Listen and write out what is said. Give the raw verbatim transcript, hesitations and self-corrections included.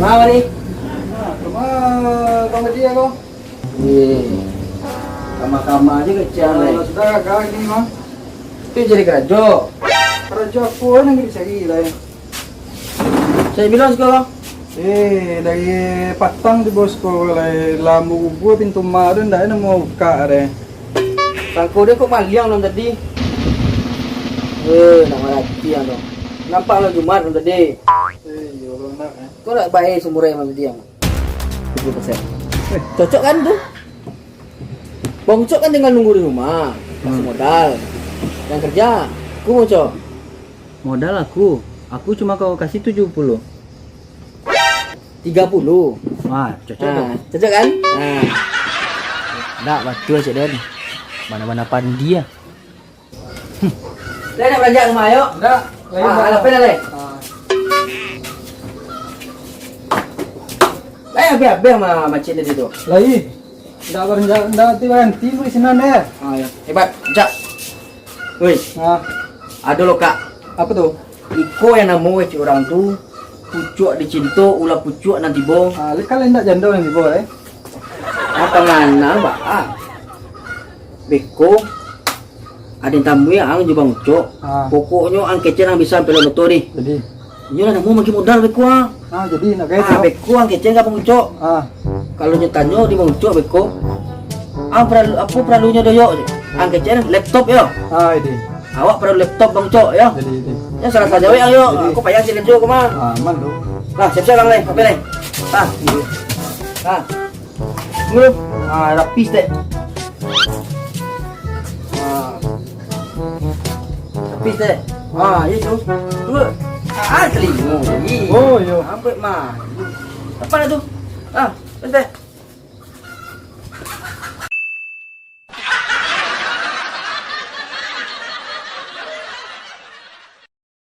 Nah, mari. Nah, rumah Bang Haji ya, kau? Iya. Kama-kama aja kecil, Nah, Lek. Sudah, kau ini, Bang. Itu jadi karajo. Karajo apa yang dicari, Lek? Saya bilang siko, Bang. Eh, dari patang tu, Bos, kau, Lek. Lambu gua pintu rumah tu, ndak ada mau buka, deh. Sangko dia kok maliang, Bang, tadi. Eh, nak marati, Bang. Nampak lah Jumat, Bang, tadi. Eh, iya, Bang, nak, eh. Kau nak bayar sumur air, Bang, tadi, Bang? Tujuh persen. Eh, cocok kan tu? Bang Ucok kan tinggal nunggu di rumah, kasih Hmm. modal. Yang kerja, aku Bang Ucok. Modal aku, aku cuma kau kasih tujuh puluh. Tiga puluh. Wah, cocok tu. Ah, cocok kan? Ah. Ndak, batua cek den. Mana-mana pandi ah. Lai nak balanjo rumah, ayok? Ndak, lai Ah, ndak. Alah, pen lah, lai. Ah. Lai habis-habis ma-, macin tadi tu. Lai. Ndak balanjo, ndak ti baranti di sinan deh. Ah, ya. Hebat, jak. Woi. Ah. Ado lo, Kak. Apa tu? Iko yang namo kecek urang tu, pucuak dicinto, ulah pucuak nan tibo. Ah, lai kan lai ndak jando nan tibo, eh? Apa ngana, Mbak? Ah. Beko, aden tamu ya, ang jo Bang Ucok. Ah. Pokoknyo ang kecek ang bisa ampek lo motor ni. Jadi? Inyo lah namo magi modal beko, ah. Ah, jadi nak kaya Ah, tu? Beko ang kecek ka Bang Ucok. Ah. Kalau nyo tanyo di Bang Ucok beko, ang paralu, apo paralunyo doh, yok? Ang kecek laptop, yo. Ah, jadi. Awak paralu laptop, Bang Ucok, yo. Jadi, jadi. Ya, salah sajo, yo. Jadi. Aku payah sih kerjo, aku mah. Ah, aman tu. Lah, siap-siap, Bang, lai. Apa, lai? Ah. Iya. Ah. Dulu. Ah, rapi sitek. Ah. Rapi sitek. Ah, iya tu. Dulu. Ah, telingo. Ih. Oh, iya. Ambek mah. Apa lah tu? Ah, sitek.